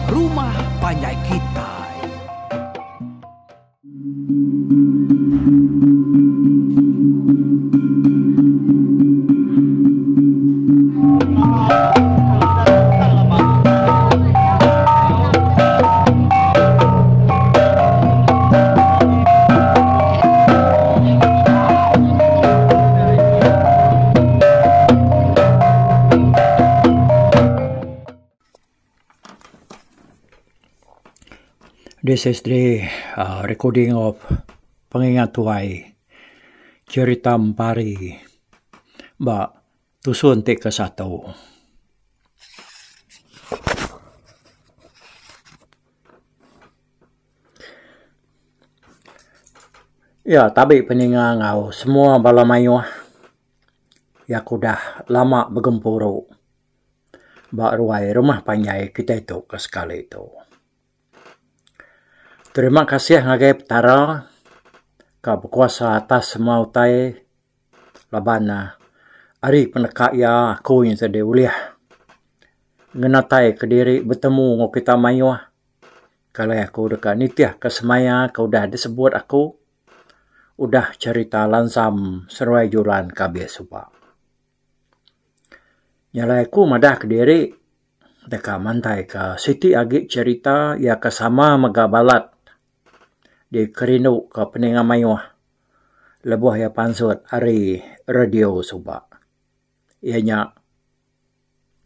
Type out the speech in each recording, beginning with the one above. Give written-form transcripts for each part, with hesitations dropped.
rumah panjai kitai. This is the uh, recording of Pengingat Tuai Cerita Empari ba tusun ti ke satu. Iya tabi peninga enggau semua bala mayuh iya ke udah lama begempuru ba ruai rumah panjai kitai tu ke sekali tu. Terima kasih ngagai Petara ka bekuasa atas semua utai laban ne ari peneka iya aku nya tadi ulih ngenatai kediri betemu enggau kita mayuh kalai aku deka nitih ka semaya ke udah disebut aku udah cherita lansam seruai juran ke abis suba. Nya alai aku madah kediri deka mantaika siti agi cherita iya ke sama mega balat dikerinduka peninga mayuh lebuh iya pansut ari radio suba. Iya nya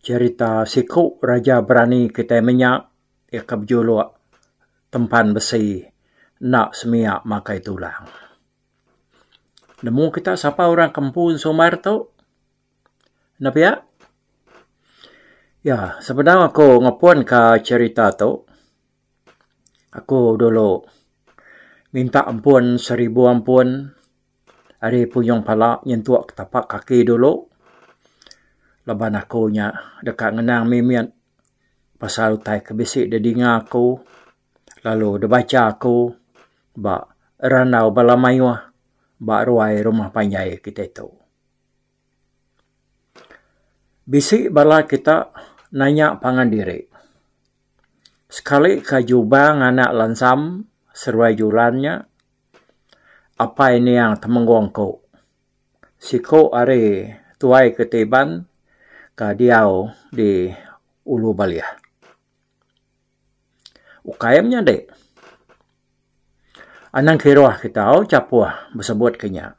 cherita siku raja berani kitai menya iya ke bejuluk Tempan Besi enda semia makai tulang. Nemu kita sapa orang ke empu ensumbar tu? Enda pia? Ya, sebedau aku ngepunka cherita tu, aku dulu minta ampun seribu ampun ari puyung pala nyentuk ke tapak kaki dulu laban aku nya deka ngenang mimit pasal utai ke bisi didinga aku lalu dibacha aku ba randau bala mayuh ba ruai rumah panjai kitai tu. Bisi bala kita nanya pangan diri sekali ka jubang anak lansam seruai julan nya apai niang Temenggong ku siku ari tuai ke Iban ka diau di Ulu Baleh. Ukai menyadi. Anang kiruh kita au chapuh besebut ke nya.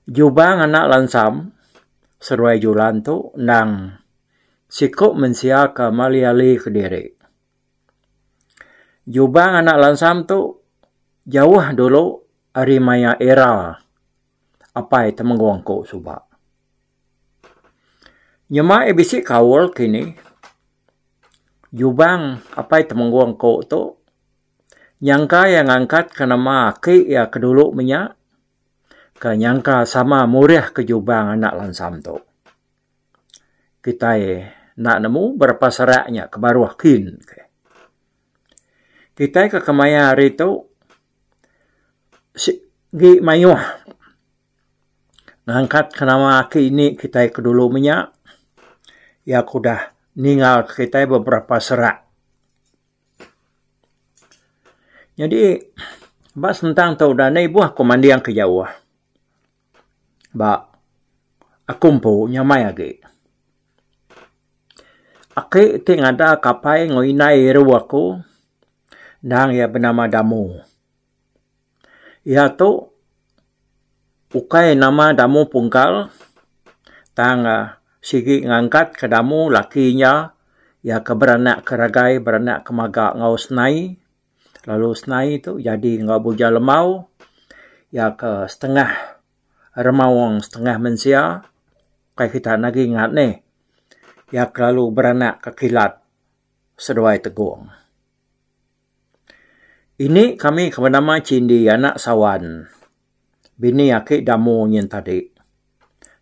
Jubang anak lansam seduai julan tu endang siku mensia ke mali-ali kediri. Jubang anak lansam tu jauh dulu ari maya era apai Temenggung ku suba. Nyema iya bisi kaul kini, Jubang apai Temenggung ku tu nyangka iya ngangkatka nama aki iya ke dulu menya ke nyangka sama murih ke Jubang anak Lansam tu. Kitai enda nemu berapa serak nya ke baruh kin. Kitai ke kemaya hari tu sigi mayuh. Ngangkat ke nama aki ini kitai ke dulu menya iya ke udah ninggal ke kitai beberapa serak. Nyadi ba sentang tu udah enda ibuh ku manding ke jauh ba aku empu nyamai agi. Aki ti ngada ke apai enggau indai iru aku endang iya benama Damu. Iya tu ukai nama damu pungkal tang sigi ngangkat ke damu laki inya iya ke beranak ke ragai beranak ke maga enggau senai lalu senai tu jadi enggau Bujang Lembau iya ke setengah remaung setengah mensia kai kita agi ngat neh iya ke lalu beranak ke kilat seduai Tegong. Ini kami ke benama Chindi anak Sawan bini aki Damu nyin tadi.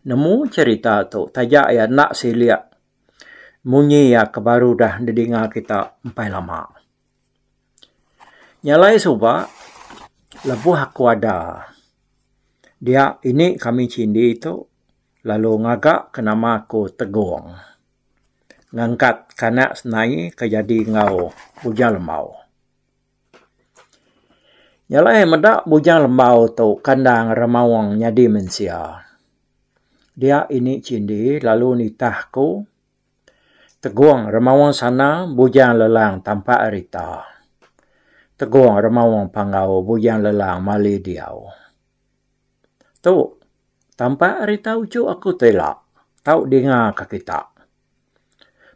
Nemu cherita tu taja iya enda silik munyi iya ke baru dah didinga kita empai lama. Nya alai suba lebuh aku ada dia ini kami Chindi tu lalu ngaga ke nama aku Tegong. Ngangkat ka anak Senai ke jadi enggau Bujang Lembau. Nya alai meda Bujang Lembau tu kandang remaung nyadi mensia. Dia ini Chindi lalu nitah ku Tegong remaung sana Bujang Lelang tampak rita. Tegong remaung Panggau Bujang Lelang mali diau. Tu tampak rita uchu aku tu ila tau dinga ka kita.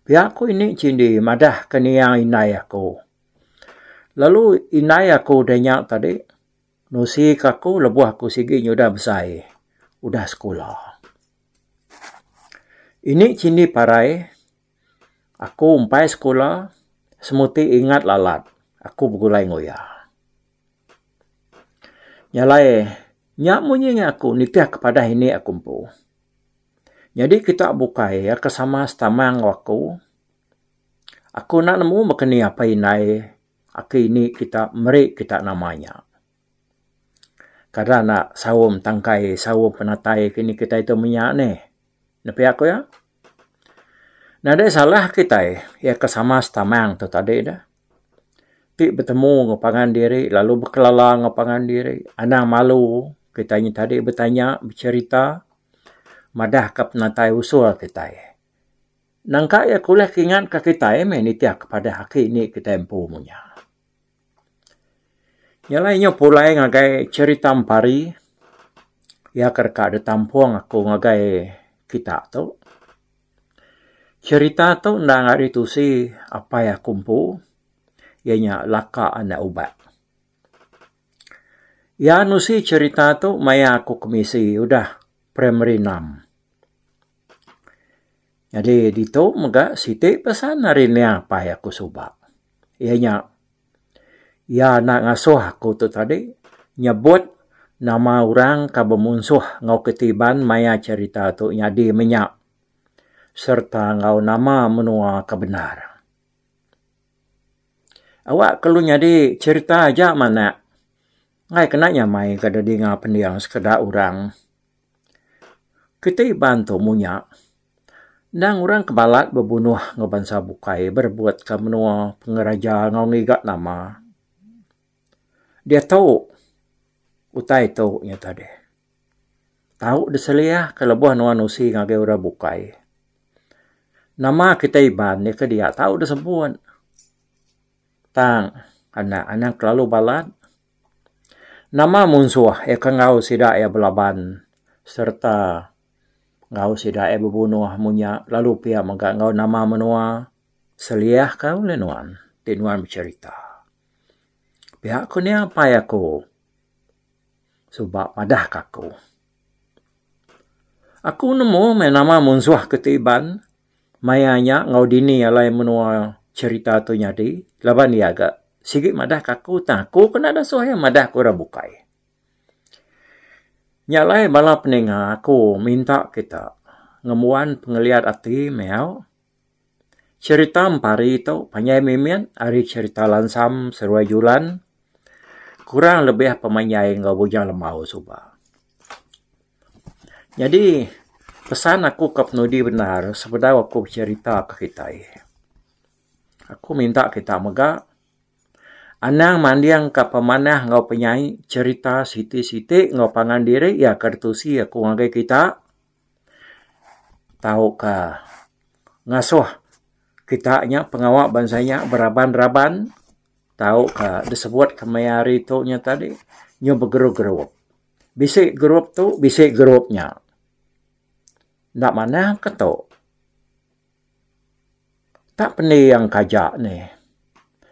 Pia ku ini Chindi madah ke niang indai aku. Lalu indai aku udah nya tadi Nusi ka aku lebuh aku sigi nyudah besai udah sekula. Ini chindi parai aku empai sekula semuti ingat lalat aku begulai enggau iya. Nya alai nya munyi ngi aku nitih ke padah ini aku empu. Nyadi kita bukai iya ke sama setamang enggau aku, aku enda nemu meh keni apai indai Aki ini kita meri kita nama nya. Kada enda saum tangkai saum penatai kini kitai tu menya nih. Ne pia ku iya. Nadai salah kitai iya ke sama setamang tu tadi dah. Ti betemu enggau pangan diri lalu bekelala enggau pangan diri anang malu kitai nya tadi betanya becerita madah ka penatai usul kitai. Nangka iya ke ulih kingat ka kitai meh nitih ke padah aki indi kitai empu mung nya. Nya alai inya pulai ngagai cherita empari iya ke deka ditampung aku ngagai kita tu. Cherita tu endang ari tusi apai aku empu iya nya laka anak ubat. Iya nusi cherita tu maya aku kemisi udah primary enam. Nyadi ditu mega siti pesan ari nia apai aku suba. Iya nya iya enda ngasuh aku tu tadi nyebut nama orang ke bemunsuh enggau ketiban maya cherita tu nyadi menya sereta enggau nama menua ke bendar. Awak ke lu nyadi cherita aja manak enggai kena nyamai ka dinga pending sekeda orang. Kitai Iban tu munya endang orang ke balat bebunuh enggau bansa bukai berebutka menua pengeraja enggau ngiga nama. Diatu utai tu nya tadi tau diseliahka lebuh nuan usi ngagai orang bukai. Nama kitai Iban nya ke dia tau disebut tang anak anang kelalu balat. Nama munsuh iya ke enggau sida iya belaban sereta enggau sida iya bebunuh munya lalu pia mega enggau nama menua seliahka ulih nuan ti nuan becherita. Pia ku nia apai aku suba madah ka aku. Aku nemu meh nama munsuh ke ti Iban Maya nya enggau dini alai menua cherita tu nyadi laban iya ga sigi madah ka aku tang aku ke enda dasuh iya madah ka orang bukai. Nya alai bala peninga aku minta kita ngembuan pengeliat ati meh au. Cherita empari tu panjai mimit ari cherita Lansam seruai Julan kurang lebih pemanjai enggau Bujang Lembau suba. Nyadi pesan aku ke penudi bendar sebedau aku becherita ke kitai. Aku minta kita mega anang manding ka pemanah enggau penyai cherita siti-siti enggau pangan diri iya ke ditusi aku ngagai kita tauka ngasuh kita nya pengawa bansa nya beraban-raban tauka disebut kemaya hari tu nya tadi nyau begerup-gerup. Bisi group tu bisi group nya. Enda manah ke tu. Tak pending ke aja nih.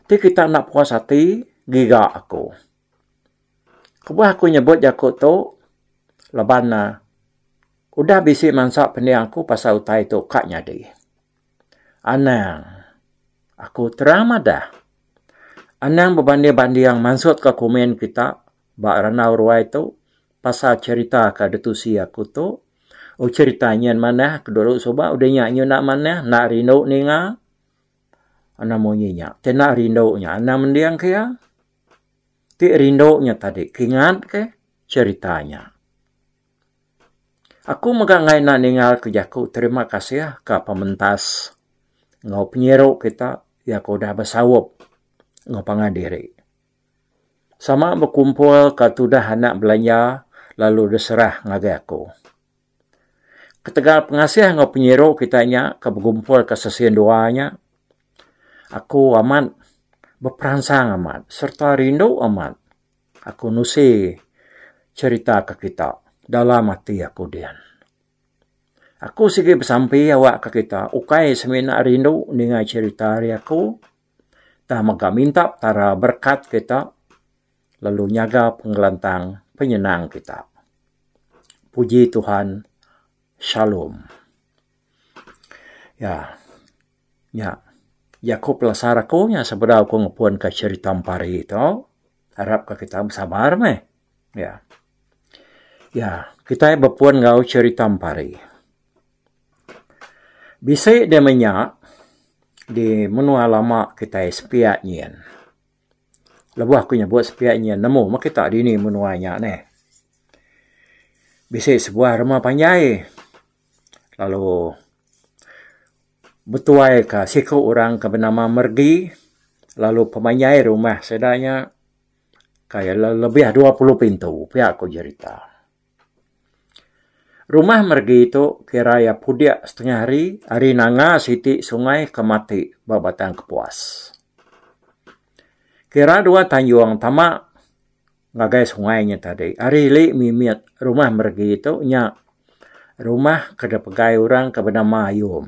Ti kita enda puas ati giga aku. Kebuah aku nyebut jaku tu laban ne udah bisi mansa pending aku pasal utai tu ka nyadi. Anang aku terang madah anang bebanding-banding mansutka komen kita Ba randau ruai tu, pasal cherita ka ditusi aku tu, oh cherita nyin manah ke dulu suba udah nya nyu enda manah enda rindu ninga anang munyi nya. Ti enda rindu nya anang mending ke iya. Ti rindu nya tadi kingat ke cherita nya. Aku mega enggai enda ninggal ke jaku terima kasih ka pementas. enggau penyiru kita iya ke udah besaup enggau pangan diri. Sama bekumpul ka tudah anak belanja lalu diserah ngagai aku. Ketegal pengasih enggau penyiru kita nya ke begumpul ka sesin dua nya, aku amat beperansang amat sereta rindu amat aku nusi cherita ke kita dalam ati aku din. Aku sigi besampi awak ke kita ukai semina rindu ninga cherita ari aku tang mega minta Petara berekat kita lalu nyaga pengelantang penyenang kita. Puji Tuhan. Shalom. Ya. Nya. Jaku pelasar aku nya sebedau aku ngepunka cherita empari tu. Arap ka kita besabar meh. Ya. Ya, kitai bepun enggau cherita empari. Bisi deh menya di menua lama kitai sepiak nyin. Lebuh aku nyebut sepiak nyin nemu meh kita dini menua nya neh. Bisi sebuah rumah panjai lalu betuai ka siku orang ke benama Mergi lalu pemanjai rumah sida nya kai lebih 20 pintu pia ku jerita. Rumah meregi tu kira iya pudik setengah hari ari nanga siti sungai ke mati ba Batang Kepuas. Kira dua tanjung tama ngagai sungai nya tadi ari ili mimit rumah meregi tu nya rumah ke dipegai orang ke benama Ayum,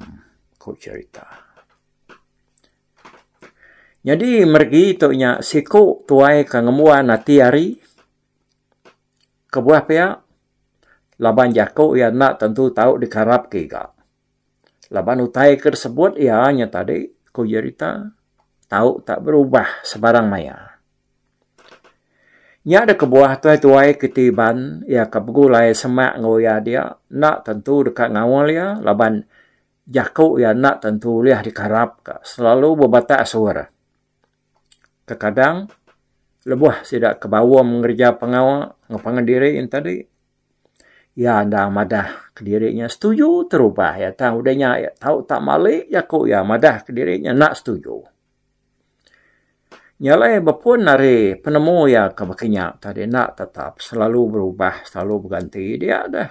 ku cherita. Nyadi meregi tu nya siku tuai ke ngembuan ati hari. Kebuah pia, laban jaku iya enda tentu tau dikarapka iga. Laban utai ke disebut iya nya tadi, ku Jerita, tau tak berubah sebarang maya. Nya da kebuah tuai-tuai kiti Iban iya ke begulai semak enggau iya dia enda tentu deka ngaul iya laban jaku iya enda tentu ulih dikarapka selalu bebatak asur. Kekadang lebuh sida ke baum ngereja pengawa enggau pangan diri yen tadi iya endang madah kediri nya setuju terubah iya tang udah nya iya tau tak malik jaku iya madah kediri nya enda setuju. Nya alai bepun ari penemu iya ke baka nya tadi enda tetap selalu berubah selalu beganti dia deh.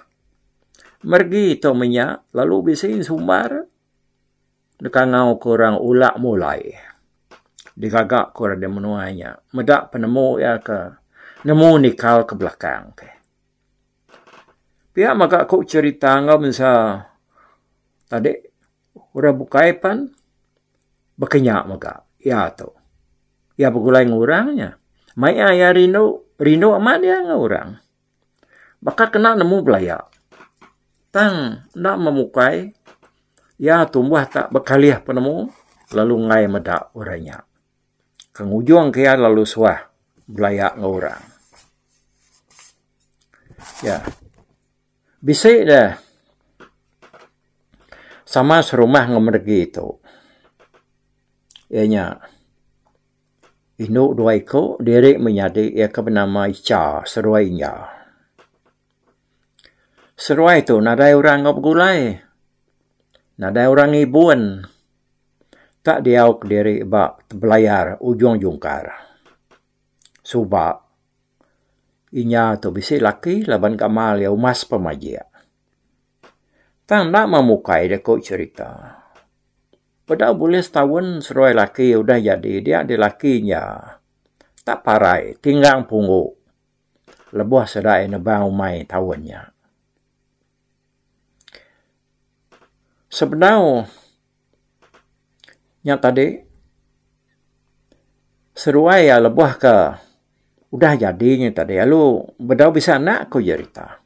Meregi tu menya lalu bisi sumbar. Dikangau ke orang ulak mulai. Digaga ke orang di menua nya. Meda penemu iya ke nemu nikal ke belakang. Pia mega ku cherita enggau bansa tadi orang bukai pan baka nya mega iya tu. Iya begulai enggau orang nya. Maya iya rindu, rindu amat iya enggau orang. Baka kena nemu belaya. Tang enda memukai iya tumbuh tak bekalih penemu lalu enggai meda orang nya. Ke ngujung ke iya lalu suah belaya enggau orang. Ya. Bisi deh sama serumah enggau meregi tu. Iya nya Indu dua iku diri menyadi iya ke benama Icha seduai Inja. Seduai tu nadai orang enggau begulai. Nadai orang ngibun. Tak diau kediri ba belayar ujung jungkar. Suba Inja tu bisi laki laban gamal iya umas pemajik. Tang enda memukai deka cherita. Peda bulih setaun seduai laki udah jadi dia dilaki nya tak parai tinggang punggu lebuh sida iya nebang umai taun nya. Sebedau nya tadi seduai iya lebuh ke udah jadi nya tadi lalu bedau bisi anak ku jerita.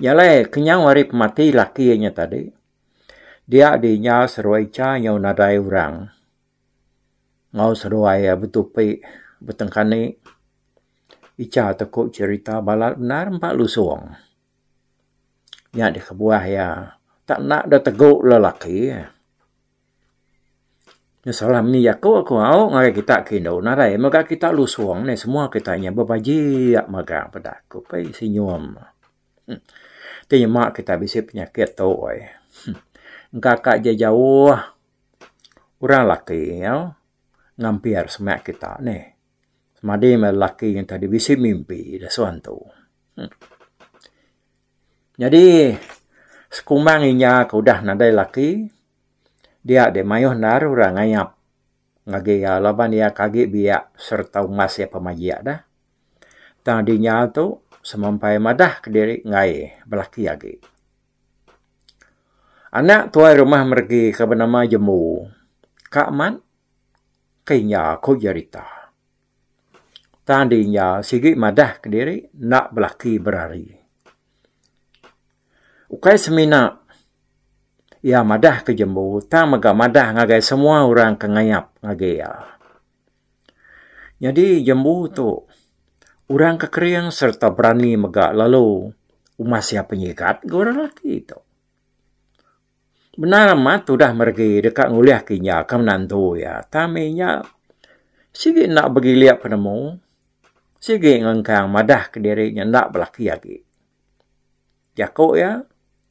Nya alai kenyau ari pemati laki nya tadi. Dia dinya seduai icha nyau nadai orang enggau seduai iya betupi betengkani icha teku cherita balat bendar empa lusung. Nya deh kebuah iya tak enda deh tegu lelaki. Nya salah meni jaku aku au ngagai kita ke indu nadai mega kita lusung neh semua kita nya bebajik mega peda ku pei senyum. Ti nyema kita bisi penyakit tu ai. Engka ka je jauh. Orang laki nyau ngampir semak kita neh. Semadi meh laki nya tadi bisi mimpi da suan tu. Nyadi sekumbang inya ke udah nadai laki dia deh mayuh endar orang ngayap ngagai iya laban iya ke agi biak sereta umbas iya pemajik deh. Tang dinya tu semampai madah kediri enggai belaki agi. Anak tuai rumah meregi ke benama Jembu ka amat ke inya ku jerita. Tang di inya sigi madah kediri enda belaki berari. Ukai semina iya madah ke jembu tang mega madah ngagai semua orang ke ngayap ngagai iya. Nyadi jembu tu orang ke kering sereta berani mega lalu umas iya penyigat ga orang lelaki tu. Bendar amat tudah meregi deka ngulih ke inya ke menantu iya. Tang mih inya sigi enda begilik penemu, sigi ngengkang madah kediri nya enda belaki agi. Jaku iya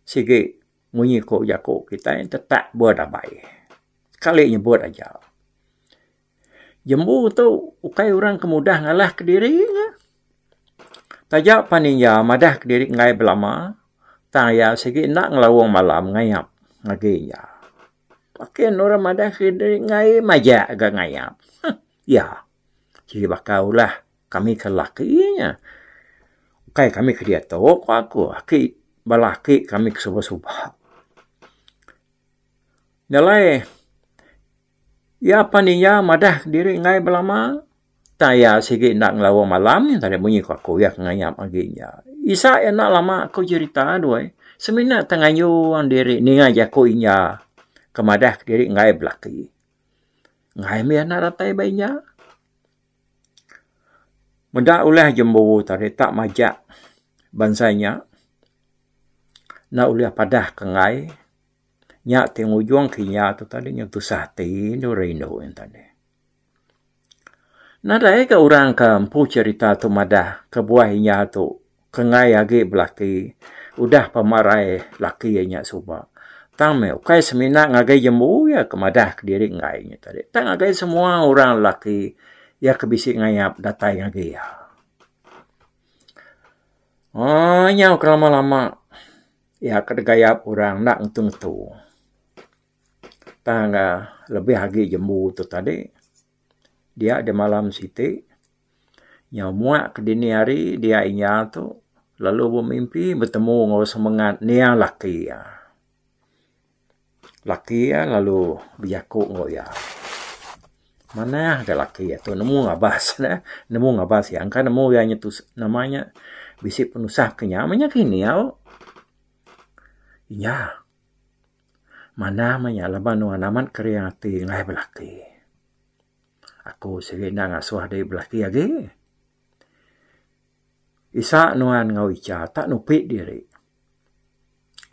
sigi munyi ku jaku kitai tetak buah dabai. Sekali nyebut aja. Jembu tu ukai orang ke mudah ngalah kediri nya. Taja pan iya madah kediri enggai belama tang iya sigi enda ngelaung malam ngayap ngagai iya. Makin orang madah kediri enggai majak ga ngayap. Huh iya sigi baka ulah kami ke lelaki nya. Ukai kami ke diatu ku aku aki bala aki kami ke suba-suba. Nya alai. Iya pan iya madah diri enggai belama tang iya sigi enda ngelawa malam nya tadi munyi ku aku iya ke ngayap agi nya. Isa iya enda lama ku jerita duai semina tengayung diri ninga jaku inya ke madah diri enggai belaki. Enggai mih anak datai ba inya. Meda ulah jembu tadi tak majak bansa inya enda ulih padah ke enggai. Nya ti ngujung ke inya tu tadi nyau tusah ati endur rindu nya tadi. Nadai ga orang ke empu cherita tu madah kebuah inya tu ke enggai agi belaki udah pemarai laki iya nya suba. Tang meh ukai semina ngagai jembu iya ke madah kediri enggai nya tadi tang ngagai semua orang lelaki iya ke bisi ngayap datai ngagai iya. Aaa nyau ke lama-lama. Iya ke digayap orang enda ngetu-ngetu. Tang lebih agi jembu tu tadi dia di malam siti nyau muak ke dini hari dia inya tu lalu bemimpi betemu enggau semengat niang laki iya. Laki iya lalu bejaku enggau iya. Manah ga laki iya tu nemu ngabas ne nemu ngabas iya engka nemu iya nyetu nama nya bisi penusah ke nya meh nya kini au. Iya manah meh nya laban nuan amat kering ati ngaih belaki. Aku sigi enda ngasuh diri belaki agi. Isa nuan enggau icha tak nupi diri.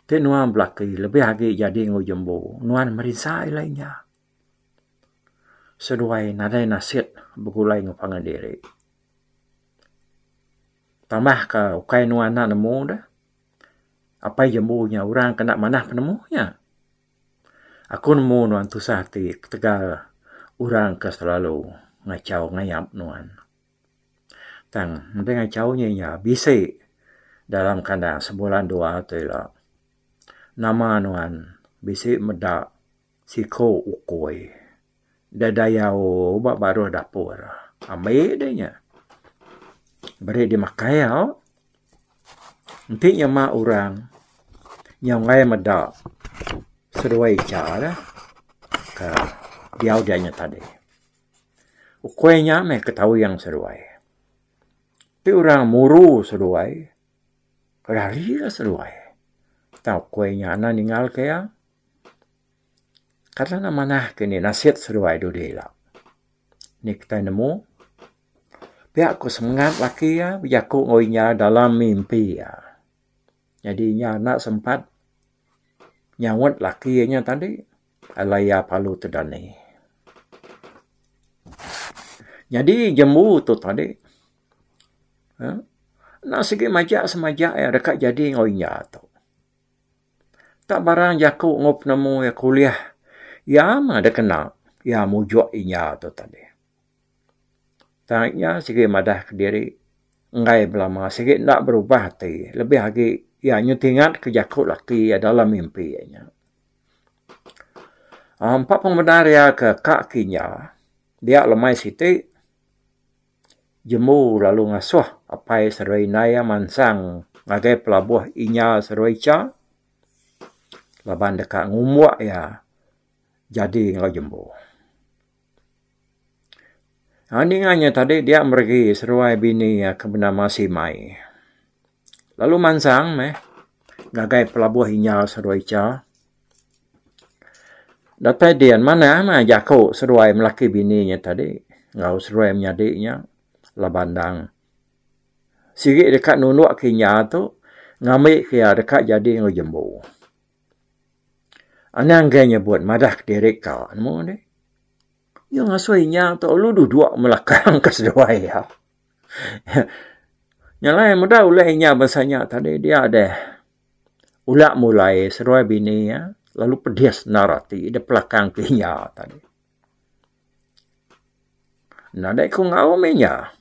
Ti nuan belaki lebih agi jadi enggau jembu nuan merinsa ila inya. Seduai nadai nasit begulai enggau pangan diri. Tambah ka ukai nuan enda nemu deh. Apai jembu nya orang ke enda manah penemu nya. Aku nemu nuan tusah ati ketegal orang ke selalu ngachau ngayap nuan. Tang mending ngachau nya inya bisi dalam kandang sebulan dua tu ila. Nama nuan bisi meda Siku ukui dedayau ba baruh dapur. Ambi deh nya. Beri deh makai au. Enti nyema orang nyau enggai meda seduai icha ne ke diau dia nya tadi. Ukui nya meh ke tawing seduai. Ti orang muru seduai rari lah seduai. Tang ukui nya anang ninggal ke iya. Kada ne manah ke indi nasit seduai dudi ila. Ni kitai nemu pia ku semengat laki iya bejaku enggau inya dalam mimpi iya. Nyadi inya enda sempat nyaut laki iya nya tadi alai iya perlu tedani. Nyadi jembu tu tadi uhh enda sigi majak semajak iya deka jadi enggau inya tu. Tak barang jaku enggau penemu iya ke ulih iya mah deka kena. Iya mujuk inya tu tadi. Tang inya sigi madah kediri enggai belama sigi enda berubah ati lebih agi iya nyu tingat ke jaku laki iya dalam mimpi iya nya. Aaa empa pemendar iya ke ka ke inya dia lemai siti jembu lalu ngasuh apai seduai indai iya mansang ngagai pelabuh inya seduai icha laban deka ngumbuk iya jadi enggau jembu. Ninga nya tadi dia meregi seduai bini iya ke benama Simai. Lalu mansang meh ngagai pelabuh inya seduai icha. Datai din manah meh jaku seduai melaki bini nya tadi enggau seduai menyadi nya laban endang sigi deka nunduk ke inya tu ngambi ke iya deka jadi enggau jembu. Anang enggai nyebut madah kediri ka nemu deh. Iya ngasuh inya tu lalu duduk melakang ka seduai iya. Nya alai meda ulih inya bansa nya tadi dia deh ulak mulai seduai bini iya lalu pedis endar ati dep belakang ke inya tadi. Nadai ku enggau meh inya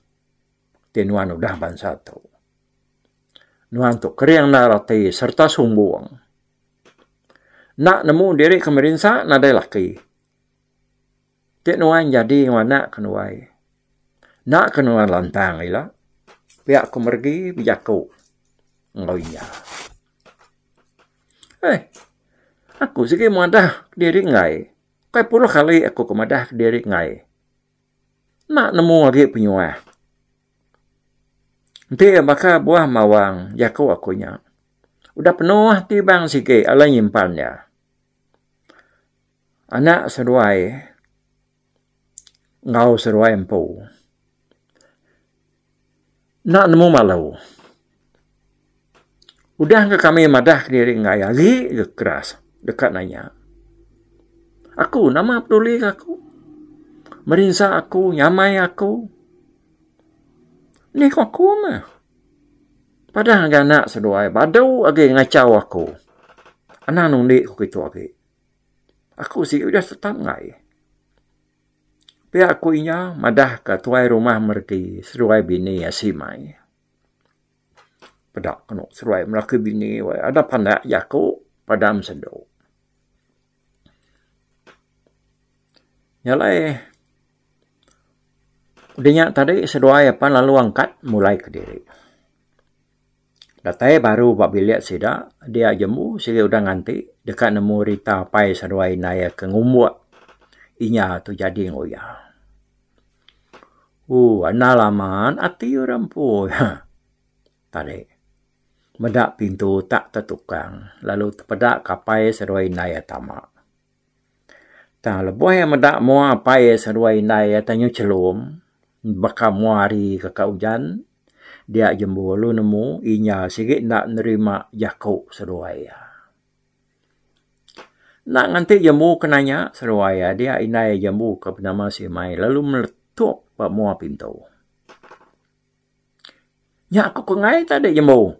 ti nuan udah bansa tu. Nuan tu kering endar ati sereta sumbung. Enda nemu diri ke merinsa nadai laki. Ti nuan jadi enggau anak kenuai. Enda ke nuan lantang ila pia ku meregi bejaku enggau iya. Eh aku sigi madah diri enggai. Ukai puluh kali aku ke madah diri enggai. Enda nemu agi penyuah. Enti iya baka buah mawang jaku aku nya. Udah penuh ti bang sigi alai nyimpan iya. Anak seduai enggau seduai empu enda nemu malu. Udah ga kami madah kediri enggai agi ga keras deka nanya. Aku nama peduli ka aku. Merinsa aku nyamai aku. Ni ko aku mah. Padah ngagai anak seduai badu agi ngachau aku. Anang nundi ku kitu agi. Aku sigi udah tetap enggai. Pia ku inya madah ka tuai rumah mereti seduai bini Simai. Peda kenu seduai melaki bini weh ada pandak jaku padam sendu. Nya alai udah nya tadi seduai apan lalu angkat mulai kediri. Datai baru ba bilik sida dia jembu sigi udah nganti deka nemu rita apai seduai indai ke ngumbuk inya tu jadi nguya. Ooh andal amat ati orang empu tadi. Meda pintu tak tetukang lalu tepeda kapai seduai indai iya tama. Tang lebuh iya meda mua apai seduai indai iya tanyu chelum baka mua hari keka ujan dia jembu lalu nemu inya sigi enda nerima jaku seduai iya. Enda nganti jembu ke nanya seduai iya dia indai jembu ke benama Simai lalu meletup ba mua pintu. Nya aku ke enggai tadi jembu.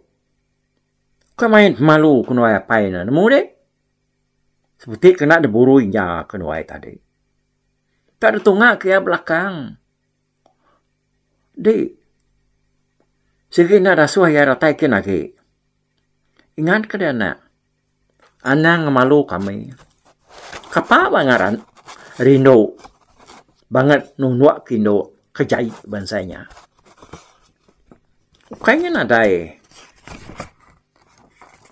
Bukai main pemalu ke nuai apai ne nemu deh. Sebuti kena diburu inya ke nuai tadi. Tak ditunga ke iya belakang. Di sigi enda dasuh iya datai kin agi. Ingat ke deh anak. Anang ngemalu kami. Kapa ba ngaran rindu bangat nunduk ke indu ke jai bansa inya. Ukai nya nadai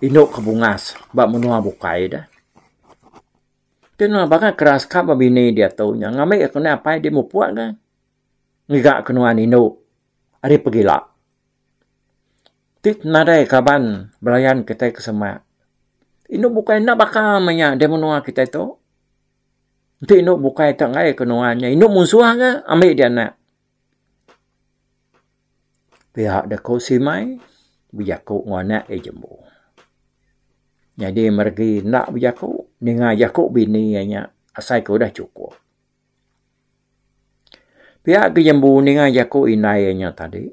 indu ke bungas ba menua bukai deh. Ti ne bangat keras ka ba bini diatu nya ngambi ku ne apai di mupuk ga ngiga ke nuan indu ari pegila. Ti nadai kaban belayan kitai ke semak. Indu bukai enda baka meh nya di menua kitai tu. Enti indu bukai te enggai ke nuan nya indu munsuh ga ambi dia anak. Pia da ku Simai bejaku enggau anak iya jembu. Nyadi meregi enda bejaku ninga jaku bini iya nya asai ke udah chukup. Pia ke jembu ninga jaku indai iya nya tadi.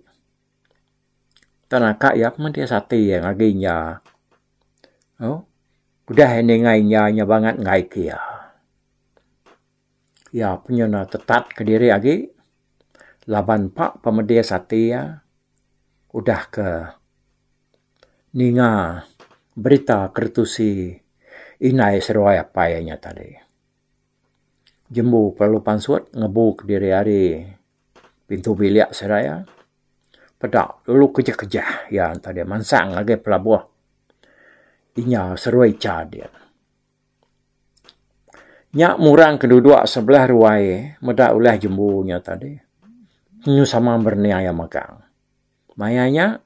Tang naka iya pemedis ati iya ngagai inya. Udah iya ninga inya, inya bangat enggai ke iya. Iya penyun tetat kediri agi laban pa pemedis ati iya udah ke ninga berita keretusi indai seduai apai iya nya tadi. Jembu kelalu pansut ngebu kediri ari pintu bilik sida iya. Peda lalu kejah-kejah iya tadi mansang ngagai pelabuh inya seduai icha din. Nya murang ke duduk sebelah ruai meda ulah jembu nya tadi. Nyu sama merening iya megang. Maya nya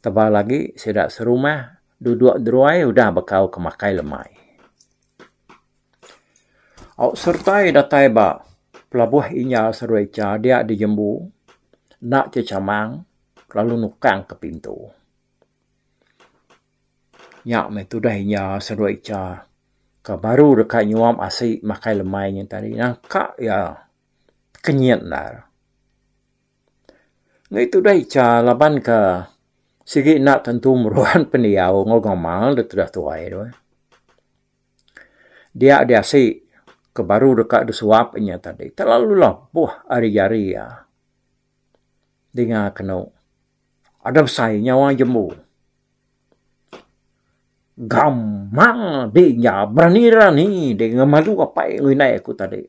tebal agi sida serumah duduk deruai udah bekau ke makai lemai. Au sertai datai ba pelabuh inya seduai icha dia dijembu enda chechamang lalu nukang ke pintu. Nya meh tudah inya seduai icha ke baru deka nyuap asi makai lemai nya tadi nangka iya tekenyit endar. Enggai tudah icha laban ke sigi enda tentu meruan pendiau enggau gamal da tudah tuai tu. Dia di asi ke baru deka disuap inya tadi terlalu lebuh ari jari iya. Dinga kenu ada besai nyawa jembu. Gamang di nya berani rani di ngemalu apai enggau indai aku tadi.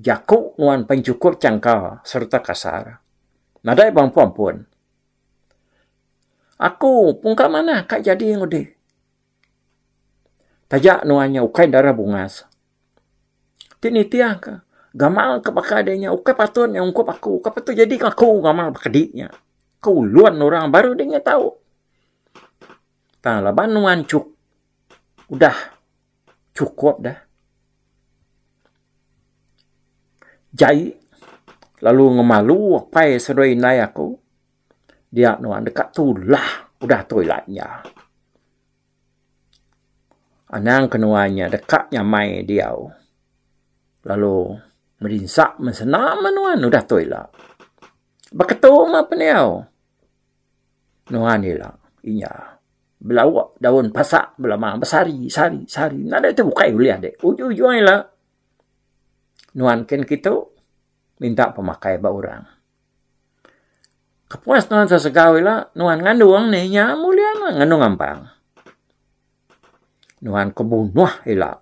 Jaku nuan pen chukup changka sereta kasar. Nadai bampu ampun. Aku pungka manah ka jadi enggau dih. Taja nuan nya ukai darah bungas. Ti nitih ka gamal ke baka dih nya ukai patut nya ungkup aku. Ukai patut jadi ka aku gamal baka di nya. Ke ulun orang baru dih nya tau. Tang laban nuan chuk udah chukup dah. Jai lalu ngemalu apai seduai indai aku dia nuan deka tulah udah tu ila nya. Anang ke nuan nya deka nyamai diau lalu merinsa mensena meh nuan udah tu ila. Beketu meh pendiau. Nuan ila inya belauk daun pasak belama besari sari sari nadai ti bukai ulih deh ujung ujung ila nuan kin kitu minta pemakai ba orang. Kepuas nuan sesegau ila nuan ngandung nih inya mung ulih ngandung ampang. Nuan ke bunuh ila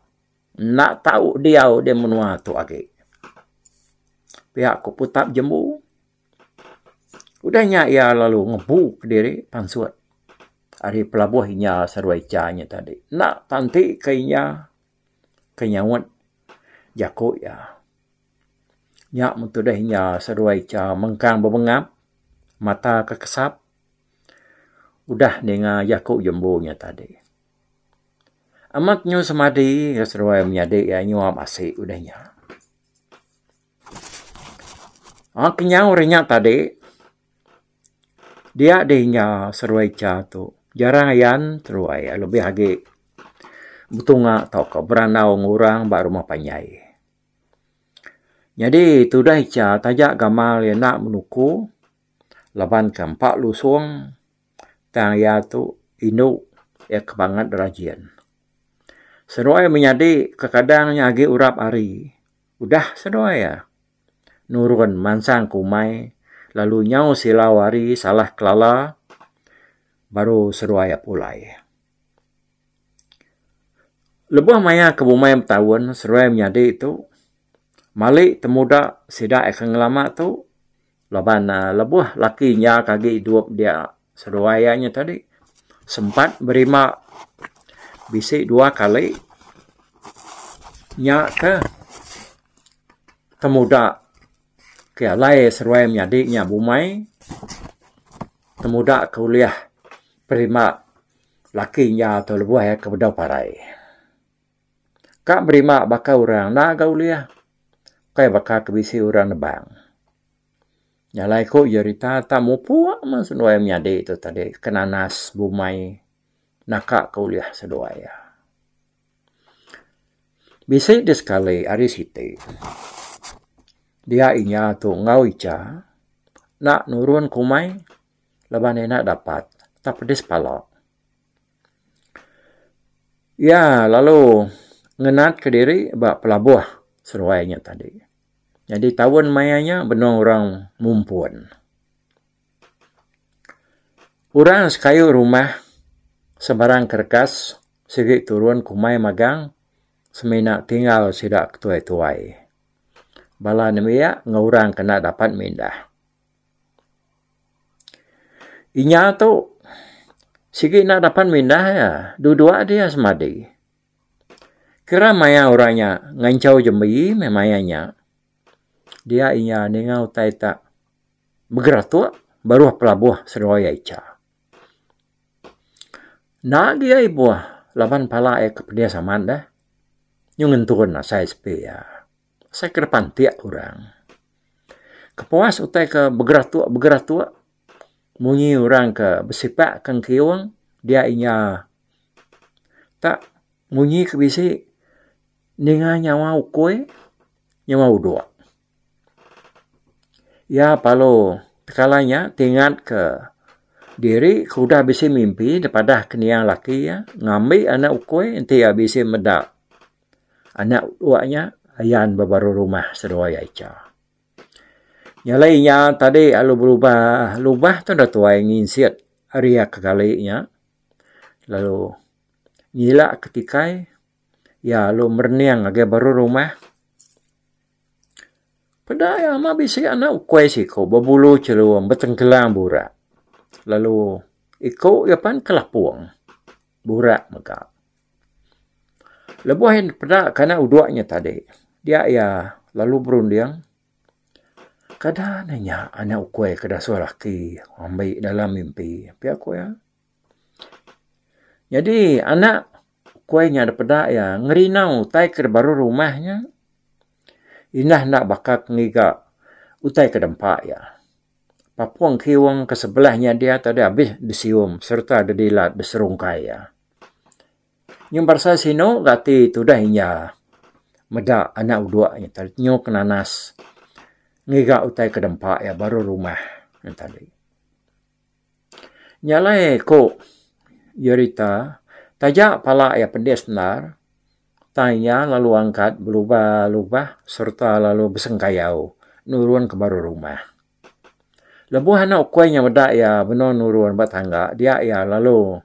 enda tau diau di menua tu agi. Pia ku putap jembu. Udah nya iya lalu ngebu kediri pansut ari pelabuh inya seduai icha nya tadi. Enda tanti ke inya ke nyaut jaku iya. Nya meh tudah inya seduai icha mengkang bebengap mata ke kesap udah ninga jaku jembu nya tadi. Amat nyu semadi seduai menyadi iya nyuap asi udah nya. Aaa kenyau ari nya tadi dia deh inya seduai icha tu jarang ayan seduai lebih agi betunga tauka berandau enggau orang ba rumah panjai. Nyadi tudah icha taja gamal iya enda menuku laban ke empa lusung tang iya tu indu iya ke bangat rajin. Seduai menyadi kekadang nya agi urap hari. Udah seduai iya nurun mansang ke umai lalu nyau silau hari salah kelala baru seduai iya pulai. Lebuh maya ke bumai betaun seduai menyadi tu mali temuda sida ke ngelama tu laban lebuh laki inya ke agi idup dia seduai iya nya tadi sempat berima bisi dua kali nya ke temuda ke alai seduai menyadi nya bumai temuda ke ulih perima laki inya tu lebuh iya ke bedau parai. Ka berima baka orang enda ga ulih kai baka ke bisi orang nebang. Nya alai ku jerita tak mupuk meh seduai menyadi tu tadi ke nanas bumai naka ke ulih seduai iya. Bisi deh sekali hari siti dia inya tu enggau icha enda nurun ke umai laban ina dapat tak pedis pala. Iya lalu ngenat kediri ba pelabuh. seduai nya tadi. Nyadi taun maya nya benung orang mumpun. Orang sekayu rumah sebarang kerekas sigi turun kumai magang semina tinggal sida ketuai-tuai. Bala nembiak enggau orang ke enda dapat mindah. Inya tu sigi enda dapat mindah iya duduk dia semadi. Kira maya orang nya nganchau jembi meh maya nya. Dia inya ninga utai tak begeratuk baruh pelabuh seduai iya icha. Enda agi iya ibuh laban pala iya ke pedis amat deh. Nyu ngentun asai sepi iya. Asai ke dipantik orang. Kepuas utai ke begeratuk-begeratuk munyi orang ke besipak ke engkiung dia inya tak munyi ke bisi ninga nyawa ukui nyawa udok. Iya parlu tekala nya tingat ke diri ke udah bisi mimpi dipadah ke niang laki iya ngambi anak ukui enti iya bisi meda. Anak udok nya ayan ba baru rumah seduai Aicha. Nya alai inya tadi lalu berubah lubah tu enda tuai nginsit ari iya ke gali nya lalu ngila ke tikai iya lalu merening ngagai baru rumah. Peda iya mah bisi anak ukui siku bebulu chelum betengkelang burak lalu iku iya pan kelapung burak mega. Lebuh iya peda ke anak udok nya tadi, dia iya lalu berunding, Kada ne nya anak ukui ke dasuh laki ambi dalam mimpi, pia ku iya. Nyadi anak ukui nya da peda iya ngerinau utai ke baru rumah nya. Indah enda baka ke ngiga utai ke dempa iya. Papung kiung ke sebelah nya dia tadi abis disium sereta dilat diserungkai iya. Nyau berasai sinu ga ati tudah inya meda anak udok nya tadi nyu ke nanas ngiga utai ke dempa iya baru rumah nya tadi. Nya alai ku jerita taja pala iya pedis endar tang iya lalu angkat belubah lubah sereta lalu besengkayau nurun ke baru rumah. Lebuh anak ukui nya meda iya benung nurun ba tangga dia iya lalu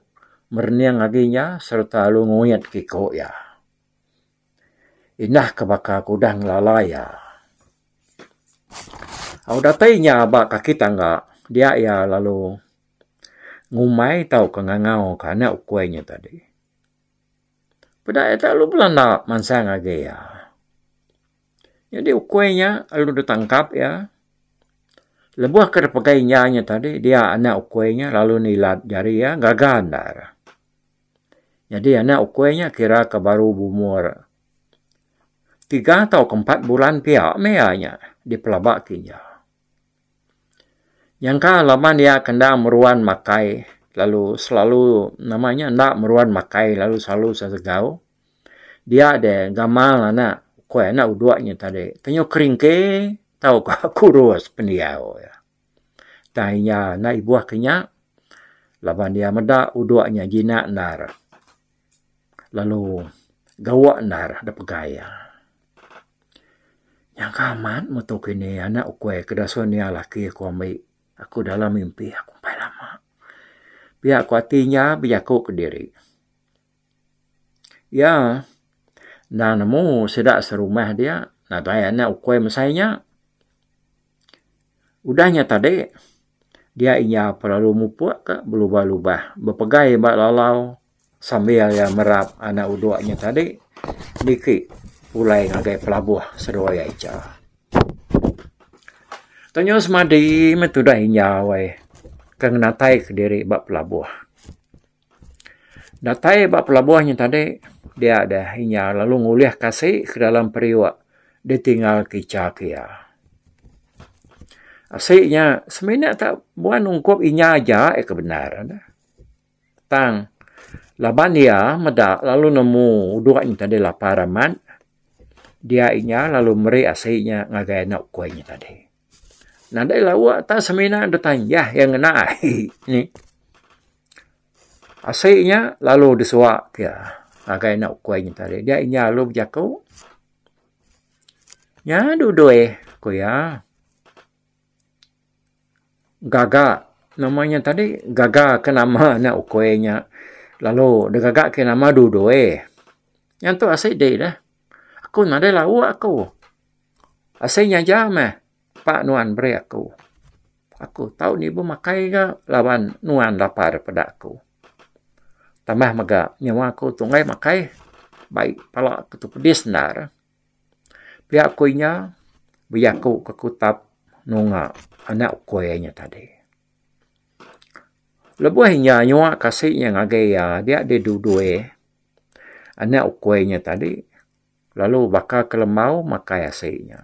merening agi nya sereta lalu nguit ke iko iya. Indah ke baka ke udah ngelala iya. Au datai nya ba kaki tangga dia iya lalu ngumbai tauka ngangau ka anak ukui nya tadi. Peda iya lalu belanda mansang agi iya. Nyadi ukui nya lalu ditangkap iya. Lebuh ke dipegai inya nya tadi dia anak ukui nya lalu nilat jari iya gaga endar. Nyadi anak ukui nya kira ke baru beumur tiga tauka empat bulan pia meh iya nya dipelaba ke inya. Nyangka laban iya ke enda meruan makai lalu selalu nama nya enda meruan makai lalu selalu sesegau. Dia deh gamal anak ukui anak udok nya tadi tenyu keringke tauka kurus pendiau iya. Tang iya enda ibuh ke nya laban iya meda udok nya jinak endar lalu gawa endar da pegai iya. Nyangka amat meto kini anak ukui ke dasuh nia laki aku ambi aku dalam mimpi aku empai lama. Pia ku ati inya bejaku kediri. Iya enda nemu sida serumah dia nadai anak ukui mesai nya. Udah nya tadi dia inya pelalu mupuk ka belubah-lubah bepegai ba lalau sambil iya merap anak udok nya tadi niki pulai ngagai pelabuh seduai aja. Tenyu semadi meh tudah inya weh ke ngenatai kediri ba pelabuh. Datai ba pelabuh nya tadi dia deh inya lalu ngulih kasi ke dalam periuk ditinggal ke icha ke iya. Asi nya semina tak buan ungkup inya aja ke bendar ne. Tang laban iya meda lalu nemu udok nya tadi lapar amat dia inya lalu meri asi nya ngagai anak ukui nya tadi. Nadai lawa tak semina deh tanjah iya ngena ai ni. Asi nya lalu disuak ke iya ngagai anak ukui nya tadi. Dia inya lalu bejaku. Nya dudoi, ku iya. Gaga nama nya tadi gaga ke nama anak ukui nya lalu digaga ke nama dudoi. Nya tu asi di deh. Aku nadai lauk aku. Asi nya aja meh pak nuan beri aku. Aku tau nibuh makai ga laban nuan lapar peda aku. Tambah mega nyawa aku tunggai makai bai pala aku tu pedis endar. Pia ku inya bejaku ke kutap nunga anak ukui inya tadi. Lebuh inya nyua kasi inya ngagai iya dia deh dudui anak ukui inya tadi lalu baka ke lembau makai asi inya.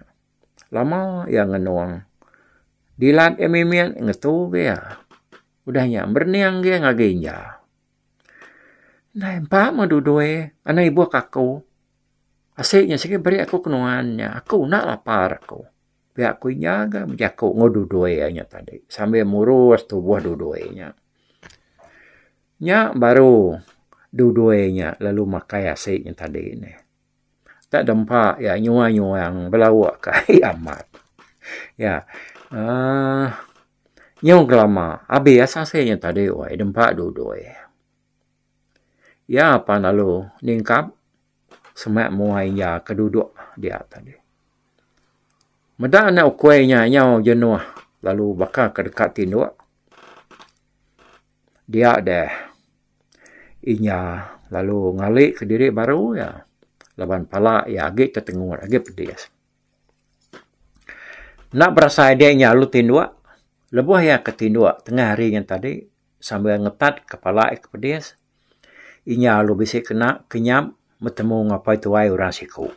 Lama iya ngenung dilat iya mimit ngetu ga iya. Udah nya merening ga ngagai inya. Ndai empa meh dudui anak ibuh ka aku. Asi nya sigi beri aku ke nuan nya aku enda lapar aku. Pia ku inya ga bejaku enggau dudui iya nya tadi sambil murus tubuh dudui nya. Nya baru dudui nya lalu makai asi nya tadi neh. Tak dempa iya nyuang nyuang belauk ka ai amat. Iya uhh nyau kelama abis asi nya tadi weh dempa dudui. Iya pan lalu ningkap semak mua iya ke duduk dia tadi. Meda anak ukui nya nyau jenuh lalu baka ke deka tinduk dia deh inya lalu ngali kediri baru iya laban pala iya agi tetengut agi pedis. Enda berasai dia inya lalu tinduk lebuh iya ke tinduk tengah hari nya tadi sambil ngetat kepala iya ke pedis inya lalu bisi kena kenyap betemu enggau apai tuai orang siku.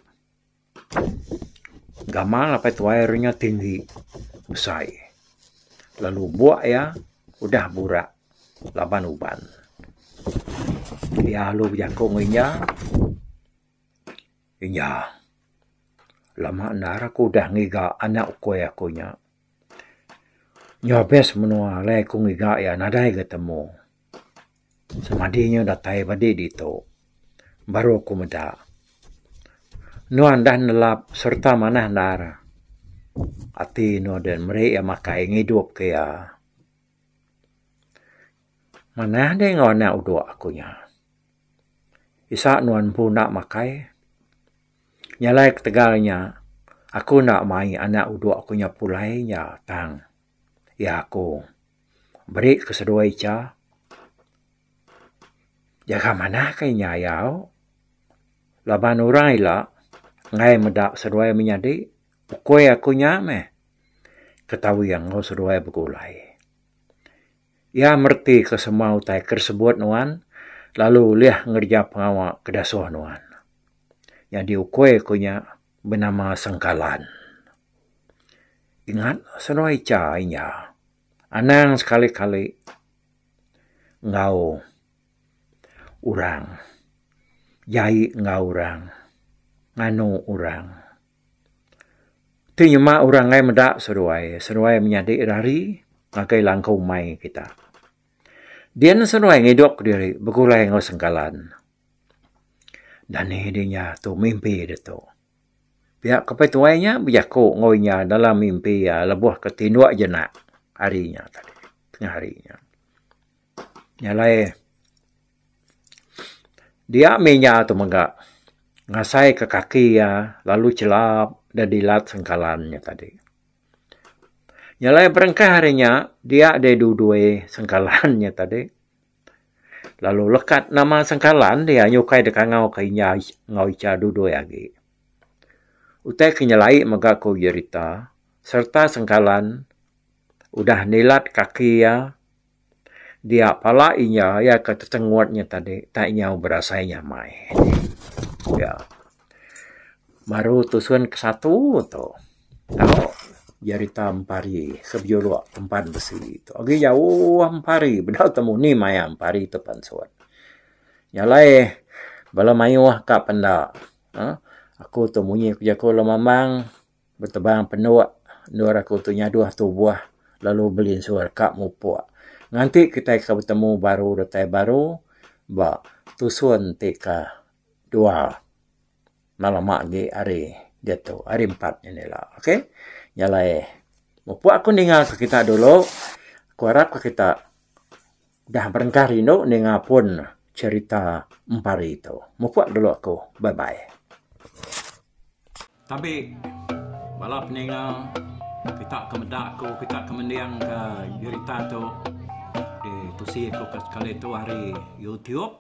Gamal apai tuai orang nya tinggi besai lalu buk iya udah burak laban uban. Iya lalu bejaku enggau inya, inya lama endar aku udah ngiga anak ukui aku nya. Nyau abis menua alai aku ngiga iya nadai ga temu. Semadi nya datai badi ditu baru aku meda. Nuan dah nelap sereta manah endar ati nuan deh meri iya makai ngidup ke iya. Manah deh enggau anak udok aku nya. Isa nuan empu enda makai. Nya alai ketegal nya aku enda mai anak udok aku nya pulai nya tang iya aku. Beri ke seduai icha. Jaga manah ke inya ayau. Laban orang ila enggai meda seduai menyadi ukui aku nya meh ketawing enggau seduai begulai. Iya mereti ke semua utai ke disebut nuan lalu ulih ngereja pengawa ke dasuh nuan. Nyadi ukui ku nya benama Sengkalan. Ingat seduai icha inya. Anang sekali-kali enggau orang jai enggau orang nganu orang. Ti nyema orang enggai meda seduai, seduai menyadi rari ngagai langkau umai kita. Din seduai ngidup kediri begulai enggau sengkalan. Dani dinya tu mimpi ditu. Pia ke apai tuai nya bejaku enggau inya dalam mimpi iya lebuh ke tinduk jenak hari nya tadi tengah hari nya. Nya alai dia mih inya tu mega ngasai ke kaki iya lalu chelap da dilat sengkalan nya tadi. Nya alai berengkah ari nya dia deh dudui sengkalan nya tadi. Lalu lekat nama sengkalan dia nyukai deka ngau ke inya enggau icha dudui agi. Utai ke nyelai mega ku jerita sereta sengkalan udah nilat kaki iya dia pala inya iya ke tetengut nya tadi tak nyau berasai nyamai. Pia. Baru tusun ke satu tu. Tau jerita Empari ke bejuluk Tempan Besi tu. Agi jauh Empari bedau temu ni maya Empari tu pansut. Nya alai bala mayuh ka penda uhh aku tu munyi ku jaku lemambang betebang penduk endur aku tu nyaduh tubuh lalu belinsur ka mupuk. Nganti kitai ke betemu baru datai baru ba tusun ti ke dua. Enda lama agi ari. diatu hari empat nyin ila ok. Nya alai mupuk aku ninga ke kita dulu aku arap ke kita udah berengkah rindu ninga pun cherita empari tu. Mupuk dulu aku bye bye. Tabi bala peninga kita ke meda aku kita ke mending ke jerita tu ditusi aku ke sekali tu ari YouTube.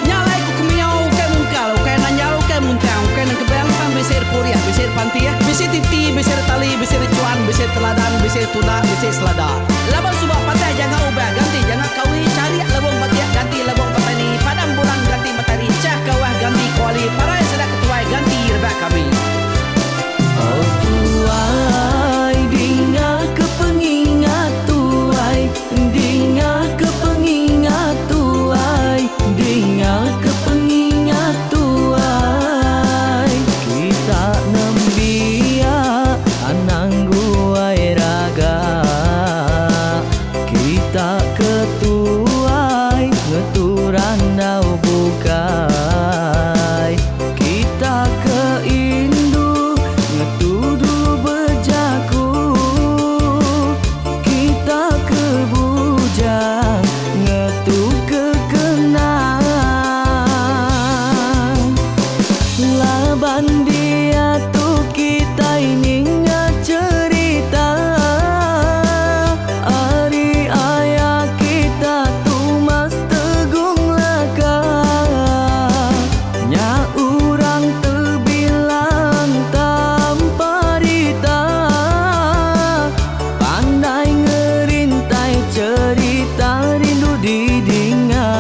Nya alai ku kemiau ukai mungkal, ukai nanjal, ukai muntang, ukai nengkebang tang bisi repurih, bisi repantih, bisi titi, bisi retali, bisi rechuan, bisi teladan, bisi tunda, bisi selada. Laban suba patah janga ubah ganti janga kawi, charik lebung batik ganti lebung petani, padam bulan ganti matari, chah kawah ganti kuali, parai sida ketuai ganti rebak kami. Oh tuai dinga ke pengingat tuai dinga ke pengingat tuai dinga ke pengingat tuai kita nembiak anang guai raga kita ke tuai ngetu randau bukai kita ke indu ngetu dulu bejaku kita ke bujang ngetu ke kenang laban diatu kitai ninga cherita ari aya kita Tumas Tegung Laka nya orang tebilang tanpa rita pandai ngerintai cherita rindu didinga.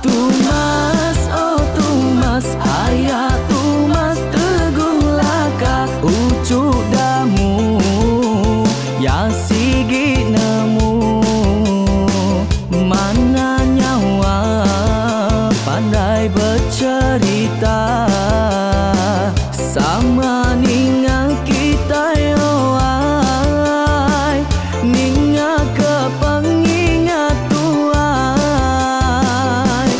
Tumas oh Tumas aya Tumas Tegung Laka uchu damu ya sigi nemu mana nyawa pandai becerita sama ninga kitai oai ninga ke pengingat tuai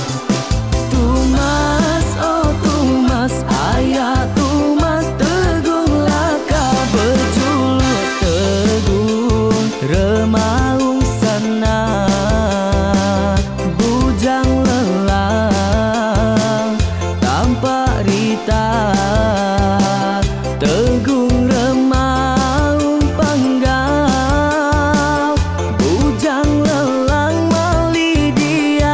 Tumas oh Tumas aya Tumas Tegung Laka bejuluk Tegung Remaung Sana Bujang Lelang tanpa rita Tegung Remaung Panggau Bujang Lelang mali diau.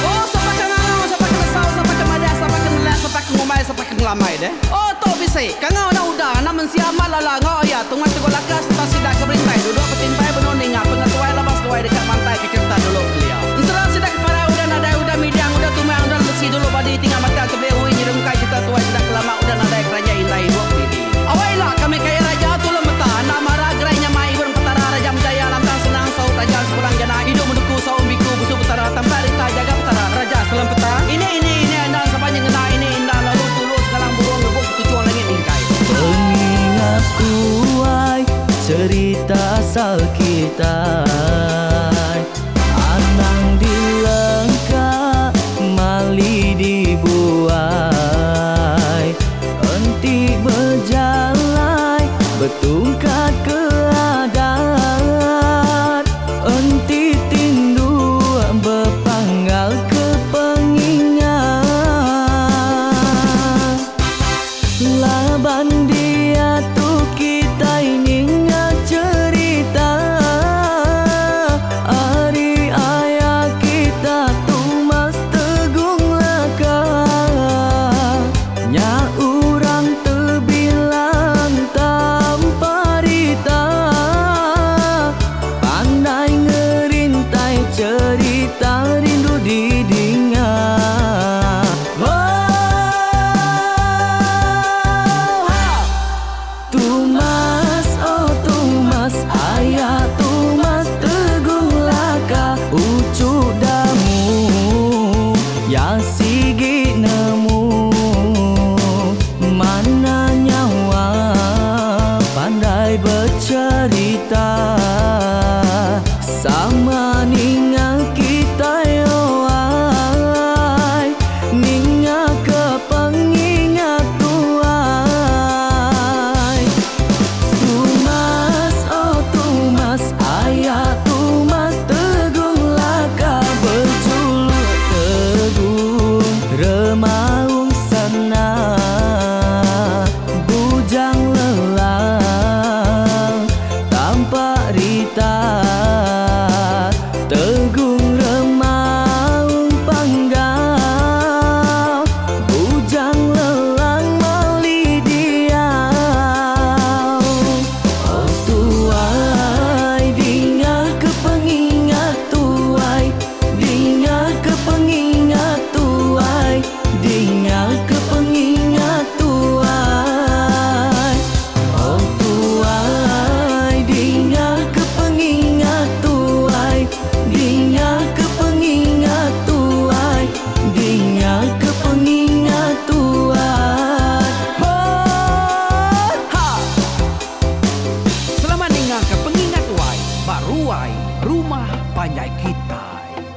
Oh sapa ke ngangau sapa ke nesau sapa ke madah sapa ke nelak sapa ke ngumbai sapa ke ngelamai deh. Oh tu bisi kangau enda udah enda mensia amat lala enggau iya Tungas Teguh Laka sereta sida ke berintai duduk betimpai benung ninga pengetuai laban seduai deka mantai ke cherita dulu kelia. Ensera sida ke parai udah nadai udah midang udah tumang udah lesi dulu badi tinggal matang tebeli ui nyerungkai cherita tuai sida ke lama udah nadai keranjai indai ibuk didi. Awai ila kami kaya raja tulung meta enda mara gerai nyamai ibun petara raja menjaya lantang senang saut raja sepulang jana idup menuku saum biku busu petara tampak rita jaga petara raja selempeta ini ini ini endang sapa nyengena ini indah lalu tulu sengalang burung rebuk betuchung langit mingkai. Pengingat tuai cerita asal kitai anang dilengka mali dibuai enti bejalai betungkat ke adat enti tindu bepanggal ke pengingat laban diatu kitai ninga cherita. Ruai Rumah Panjai Kitai.